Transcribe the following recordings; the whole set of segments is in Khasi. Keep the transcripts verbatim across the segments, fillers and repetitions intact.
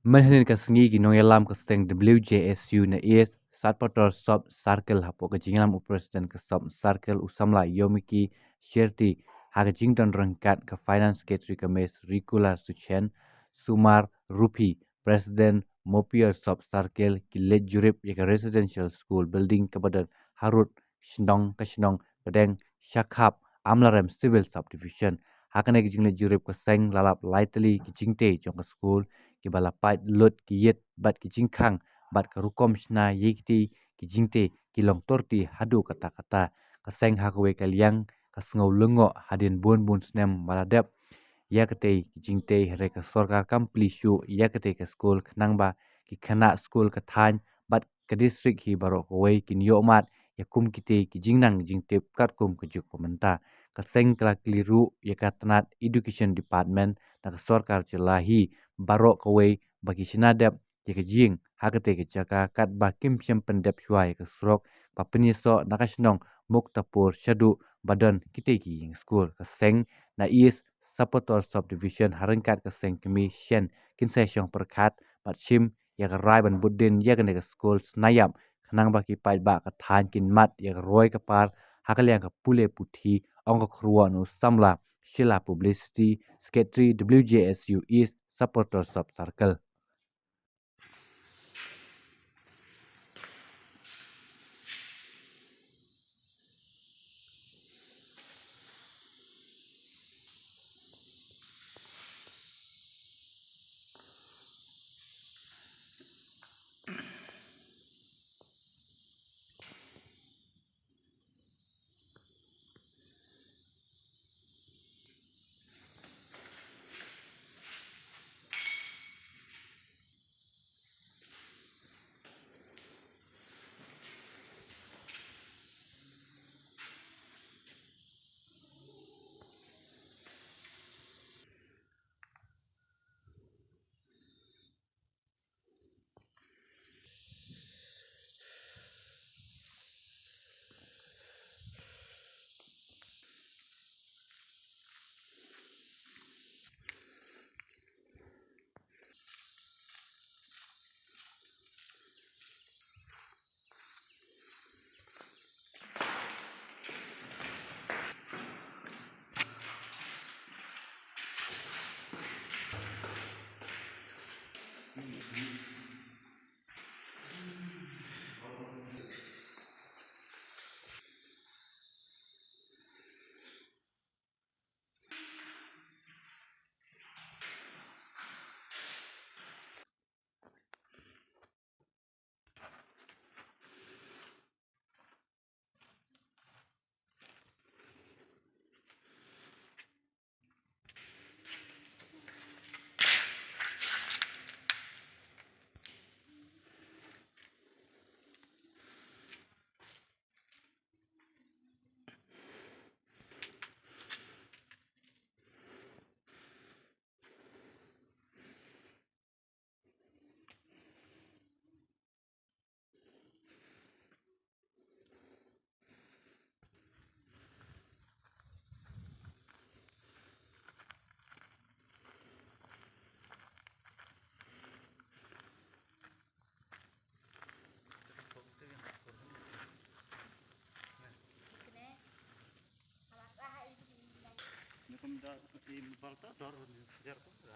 Mynhynnin ka sngi ki nongïalam ka seng W J S U na East Satpator Sub Circle hapoh ka jingïalam u President ka Sub Circle u samla Yomiki Sherti ha ka jingdon ryngkat ka Finance Secretary ka Miss Rikular Suchen, Sumar Rupi, President Mopior Sub Circle ki leit jurip ïa ka Residential School Building kaba don harud shnong ka shnong Pdeng Shakhap Amlarem Civil Subdivision. Ha kane ka jingleit jurip ka seng la lap lai tylli ki jingtei jong ka skul kiba la pait lut ki ïit bad ki jingkhang bad ka rukom shna ïa kitei ki jingtei ki long torti haduh katta katta. Ka seng ha kawei ka liang ka sngew lyngngoh hadien bun bun snem ba la dep ïa katei ki jingtei hynrei ka sorkar kam plie shuh ïa katei ka skul khnang ba ki khynnah skul ka thaiñ bad ka district hi baroh kawei kin ïoh mad ïa kum kitei ki jingnang jingtip katkum ka juk ba mynta. Ka seng ka la kylli ruh ïa ka tnat Education Department na ka sorkar jylla hi baroh kawei ba ki shna dep ïa ka jingïaseng ha katei ka jaka katba kim shym pyndep shuwa ïa ka surok ba pynïasoh na ka shnong Muktapur shaduh ba don kitei ki ïing skul. Ka seng na East Sapator Subdivision ha ryngkat ka seng kmie shen kin sa shong pyrkhat bad shim ïa ka rai ban bud dien ïa kane ka skul sniap khnang ba ki paidbah ka thaiñ kin mad ïa ka roi ka par ha ka liang ka pule puthi, ong ka kyrwoh na u samla Sheila Publicity Secretary W J S U East Sapator Sub Circle.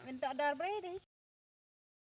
Minta dar beri deh.